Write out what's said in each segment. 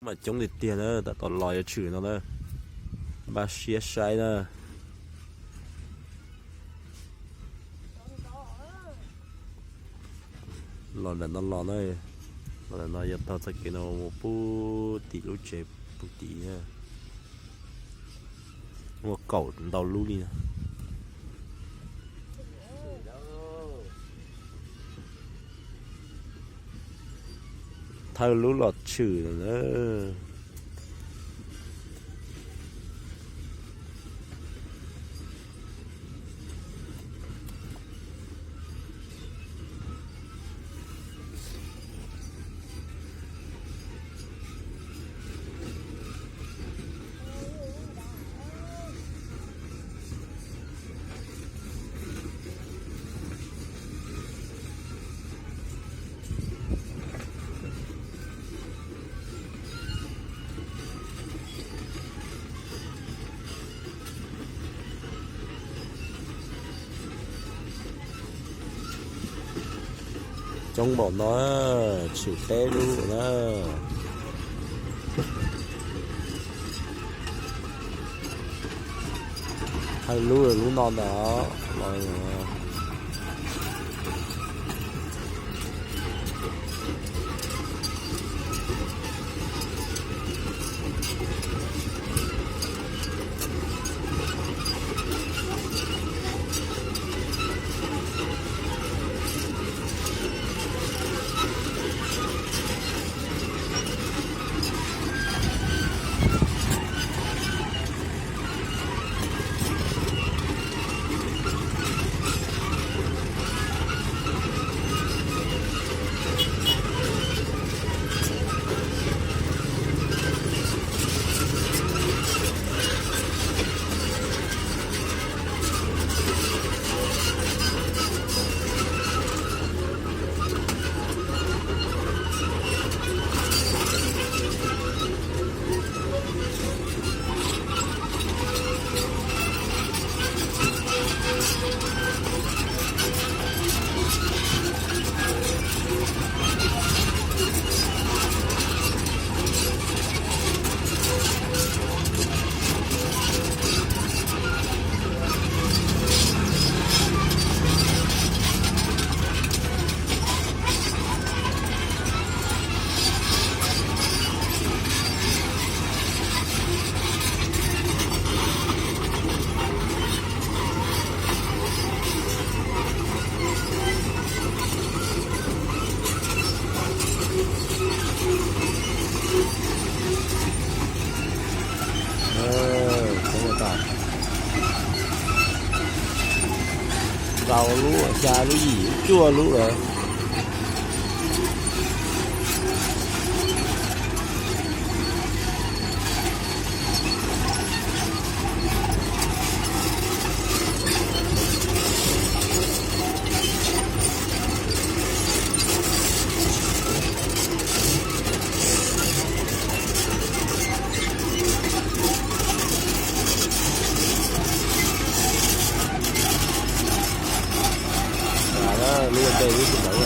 Mas coob tiag tiag na, tam tom los yuav tshwm no na. Npaj siab saib na. Los ntawm no los na, los ntawm no yog taug txoj kev no mus pub tim lub tsev pub tim. Muaj kaum ntau lub li. Thawj lub los tshwm lawm na. Coob npaum no, tshwm peb lub na. Thawj lub lub no ntag. Rau lub xya lub yim lub cuaj lub lawm. Lub npe lub tsis tawv.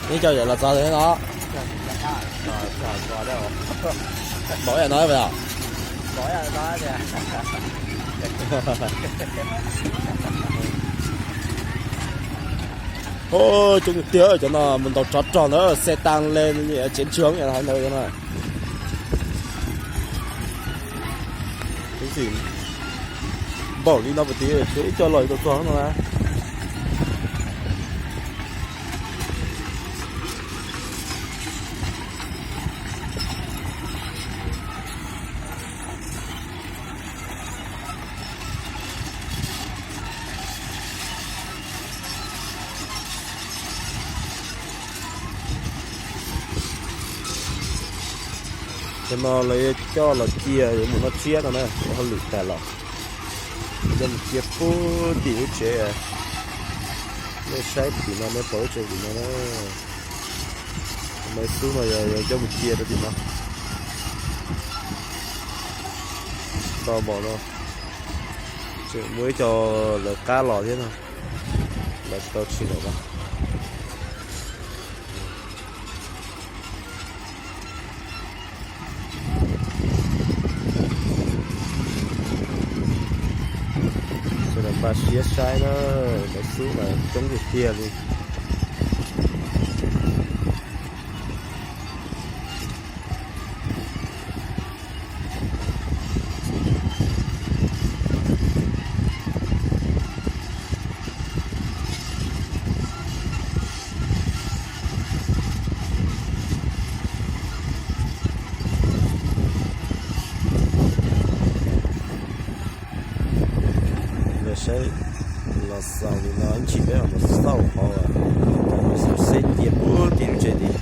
Ib co yam los txog no. Npaum yam no. Ov, coob tiag cov no mus ntaus tsov rog ntawd xe tag le tsev tswg hauv ntawd no. Tus xwm Pom li no puas tias tseem ib co los yuav tau txog no na. Cov no lawv coj los cia yuav mus noj tsiab no na, ua hauj lwm tas los. Coj mus cia puag tim lub tsev. Nej saib tim no, nej pom lub tsev tim no na. Maiv Xub no yog coj mus cia rau tim no. Tau npaum no, tseem muaj ib co lawv qab los thiab no, lawv tsis tau tshis lawm no. Sawv daws npaj siab saib na, Maiv Xub mas coob tiag tiag li. Saib los xaus li no ib ntsis peb mam mus xauj qhov uas xauj xeb cia puag tim lub tsev tid.